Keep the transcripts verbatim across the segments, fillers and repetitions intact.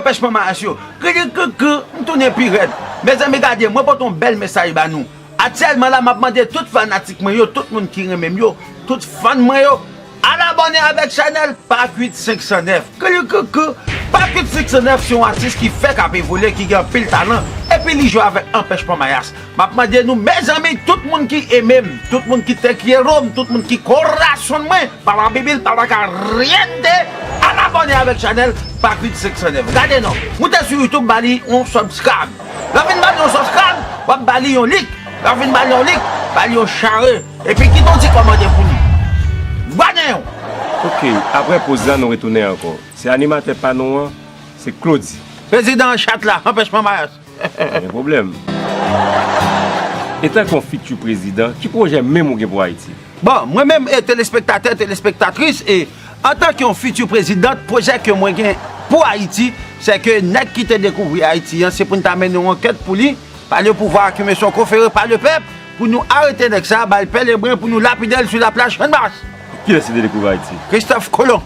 Anpèchman mayas yo. Kri kri kri, m tounen pi rèd. Mezanmi, gade, mwen pote yon bèl mesaj ba nou. Aktyèlman la, m ap mande tout fanatik mwen yo, tout moun ki renmen m yo, tout fan mwen yo, al abòne avèk chanèl Pac huit senk san nèf. Kri kri kri, Pac huit senk san nèf se yon atis ki fèk ap evolye, ki gen anpil talan, epi li jwe avèk Anpèchman Mayas. M ap mande nou, mezanmi, tout moun ki eme m, tout moun ki te quiero m, tout moun ki corazón mwen, pa la Bibil, pa la corriente, al abòne avèk chanèl Pac huit senk san nèf. Gade non, moute sou YouTube, ba li yon subscribe. Lè w fin ba li yon subscribe, w ap ba li yon like. Lè w fin ba li yon like, ba li yon share. Epi kite yon ti kòmantè pou li. Gade yon. Ok, apre poz la, nou retounen ankò. Se animatè pa nou an, se Claudy. Prezidan an chat la, Anpèchman Mayas. Pa gen pwoblèm. Etan ke yon fitu prezidan, ki pwojè menm ou gen pou Ayiti? Bon, mwen menm, e telespektatè, telespektatris, e antanke yon fitu prezidan, pwojè ke mwen gen pou Ayiti, se ke nèg ki te dekouvri Ayiti an, se pou n ta mennen yon ankèt pou li, pa le pouvwa ke mesye Conféré, pa le pèp, pou nou arete nèg sa, ba l pè lebren, pou nou lapide l sou laplas Channmas. Kilès ki te dekouvri Ayiti? Christophe Colomb.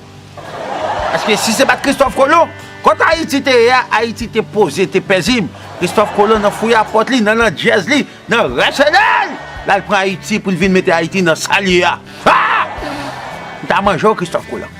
Paske si se pa t Christophe Colomb, kot Ayiti te ye a, Ayiti te poze, te pezib. Christophe Colomb nan fouye a pòt li, nan landjèz li, nan rèsele l, l al pran Ayiti pou l vin mete Ayiti nan sa l ye a. Ah! M ta manje w, Christophe Colomb.